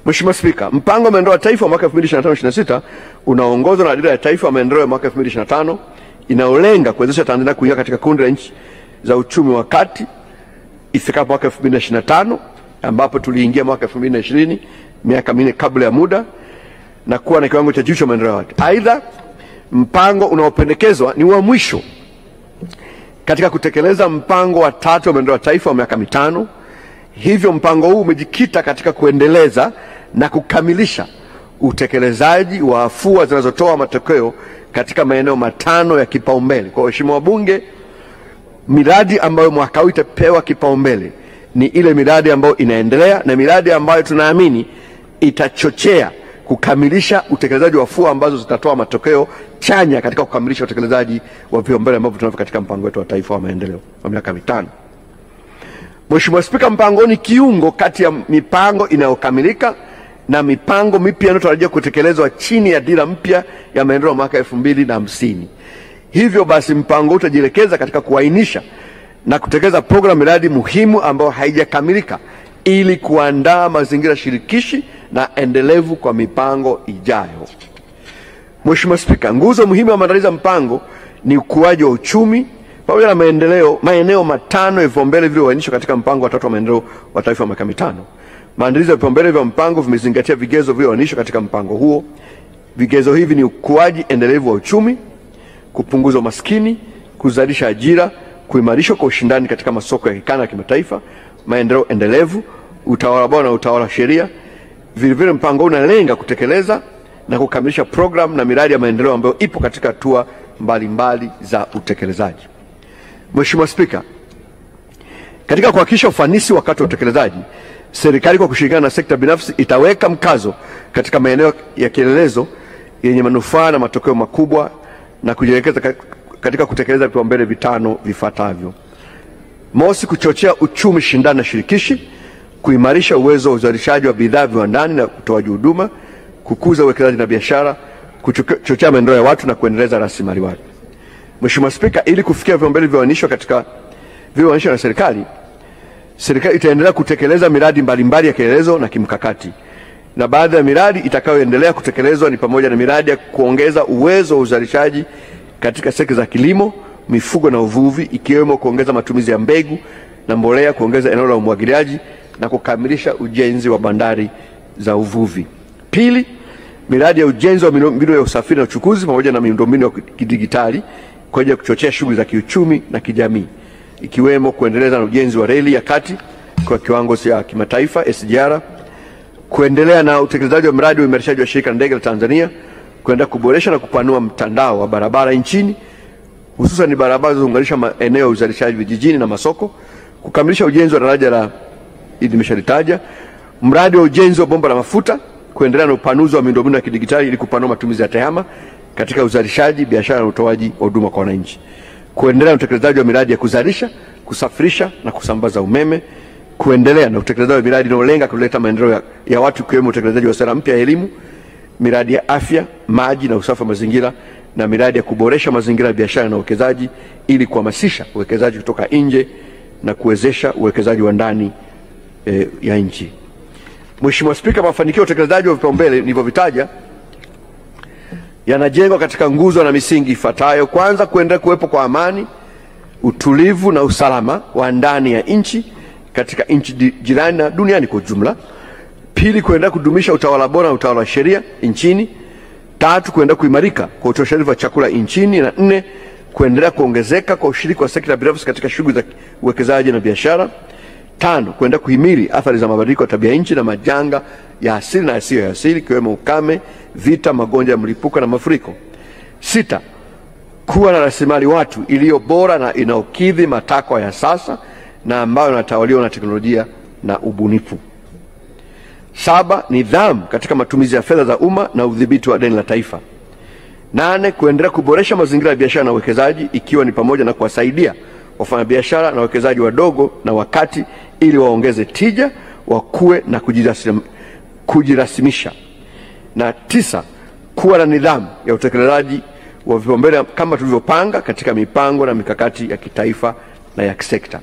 Mheshimiwa Spika, mpango wa maendeleo ya taifa wa mwaka 2025-2026 unaongozwa na dira ya taifa ya maendeleo ya mwaka 2025 inayolenga kuwezesha Tanzania kuingia katika kundi la nchi za uchumi wa kati ifikapo mwaka 2025, ambapo tuliingia mwaka 2020, miaka minne kabla ya muda, na kuwa na kiwango cha juu cha maendeleo ya watu. Aidha, mpango unaopendekezwa ni wa mwisho katika kutekeleza mpango wa tatu wa maendeleo ya taifa wa miaka 5. Hivyo mpango huu umejikita katika kuendeleza na kukamilisha utekelezaji wa afua zinazotoa matokeo katika maeneo 5 ya kipaumbele. Kwa waheshimiwa wabunge, miradi ambayo mwaka huu itapewa kipaumbele ni ile miradi ambayo inaendelea na miradi ambayo tunaamini itachochea kukamilisha utekelezaji wa afua ambazo zitatoa matokeo chanya katika kukamilisha utekelezaji wa vipaumbele ambavyo tunavyo katika mpango wetu wa taifa wa maendeleo wa miaka 5. Mheshimiwa Spika, mpango ni kiungo kati ya mipango inayokamilika na mipango mipya inayotarajiwa kutekelezwa chini ya dira mpya ya maendeleo mwaka 2050. Hivyo basi mpango utajielekeza katika kuainisha na kutekeleza programu miradi muhimu ambayo haijakamilika ili kuandaa mazingira shirikishi na endelevu kwa mipango ijayo. Mheshimiwa Spika, nguzo muhimu ya maandalizi ya mpango ni ukuaji wa uchumi pamoja na maendeleo, maeneo 5 ya vipaumbele vilivyoainishwa katika mpango wa tatu wa maendeleo wa taifa wa miaka 5. Maandalizi ya vipaumbele vya mpango vimezingatia vigezo vilivyoainishwa katika mpango huo. Vigezo hivi ni ukuaji endelevu wa uchumi, kupunguza umaskini, kuzalisha ajira, kuimarishwa kwa ushindani katika masoko ya kikanda na kimataifa, maendeleo endelevu, utawala bora na utawala wa sheria. Vilevile mpango unalenga kutekeleza na kukamilisha programu na miradi ya maendeleo ambayo ipo katika hatua mbalimbali za utekelezaji. Mheshimiwa Spika, katika kuhakikisha ufanisi wakati wa utekelezaji, serikali kwa kushirikiana na sekta binafsi itaweka mkazo katika maeneo ya kielelezo yenye manufaa na matokeo makubwa na kujielekeza katika kutekeleza vipaumbele 5 vifuatavyo. Mosi, kuchochea uchumi shindani na shirikishi, kuimarisha uwezo wa uzalishaji wa bidhaa viwandani na utoaji huduma, kukuza uwekezaji na biashara, kuchochea maendeleo ya watu na kuendeleza rasilimali watu. Mheshimiwa Spika, ili kufikia vipaumbele vilivyoainishwa katika vilivyoainishwa na serikali, serikali itaendelea kutekeleza miradi mbalimbali ya kielelezo na kimkakati. Na baadhi ya miradi itakayoendelea kutekelezwa ni pamoja na miradi ya kuongeza uwezo wa uzalishaji katika sekta za kilimo, mifugo na uvuvi, ikiwemo kuongeza matumizi ya mbegu na mbolea, kuongeza eneo la umwagiliaji na kukamilisha ujenzi wa bandari za uvuvi. Pili, miradi ya ujenzi wa miundombinu ya usafiri na uchukuzi pamoja na miundombinu ya kidigitali kwa ajili ya kuchochea shughuli za kiuchumi na kijamii, ikiwemo kuendeleza na ujenzi wa reli ya kati kwa kiwango cha kimataifa SGR, kuendelea na utekelezaji wa mradi wa uimarishaji wa shirika la ndege la Tanzania, kuendelea kuboresha na kupanua mtandao wa barabara nchini, hususan barabara zinazounganisha maeneo ya uzalishaji vijijini na masoko, kukamilisha ujenzi wa daraja la nimeshalitaja, mradi wa ujenzi wa bomba la mafuta, kuendelea na upanuzi wa miundombinu ya kidigitali ili kupanua matumizi ya tehama katika uzalishaji, biashara na utoaji wa huduma kwa wananchi, kuendelea na utekelezaji wa miradi ya kuzalisha, kusafirisha na kusambaza umeme, kuendelea na utekelezaji wa miradi inayolenga kuleta maendeleo ya watu ikiwemo utekelezaji wa sera mpya ya elimu, miradi ya afya, maji na usafi wa mazingira, na miradi ya kuboresha mazingira ya biashara na uwekezaji ili kuhamasisha uwekezaji kutoka nje na kuwezesha uwekezaji wa ndani ya nchi. Mheshimiwa Spika, mafanikio ya utekelezaji wa vipaumbele nilivyovitaja yanajengwa katika nguzo na misingi ifuatayo. Kwanza, kuendelea kuwepo kwa amani, utulivu na usalama wa ndani ya nchi, katika nchi jirani na duniani kwa ujumla. Pili, kuendelea kudumisha utawala bora na utawala wa sheria nchini. Tatu, kuendelea kuimarika kwa utoshelevu wa chakula nchini. Na nne, kuendelea kuongezeka kwa ushiriki wa sekta binafsi katika shughuli za uwekezaji na biashara. Tano, kuendelea kuhimili athari za mabadiliko ya tabia nchi na majanga ya asili na yasiyo ya asili ikiwemo ukame, vita, magonjwa ya mlipuko na mafuriko. Sita, kuwa na rasilimali watu iliyo bora na inayokidhi matakwa ya sasa na ambayo inatawaliwa na teknolojia na ubunifu. Saba, nidhamu katika matumizi ya fedha za umma na udhibiti wa deni la taifa. Nane, kuendelea kuboresha mazingira ya biashara na uwekezaji ikiwa ni pamoja na kuwasaidia wafanyabiashara na wawekezaji wadogo na wakati ili waongeze tija, wakue na kujirasimisha. Na tisa, kuwa na nidhamu ya utekelezaji wa vipaumbele kama tulivyopanga katika mipango na mikakati ya kitaifa na ya kisekta.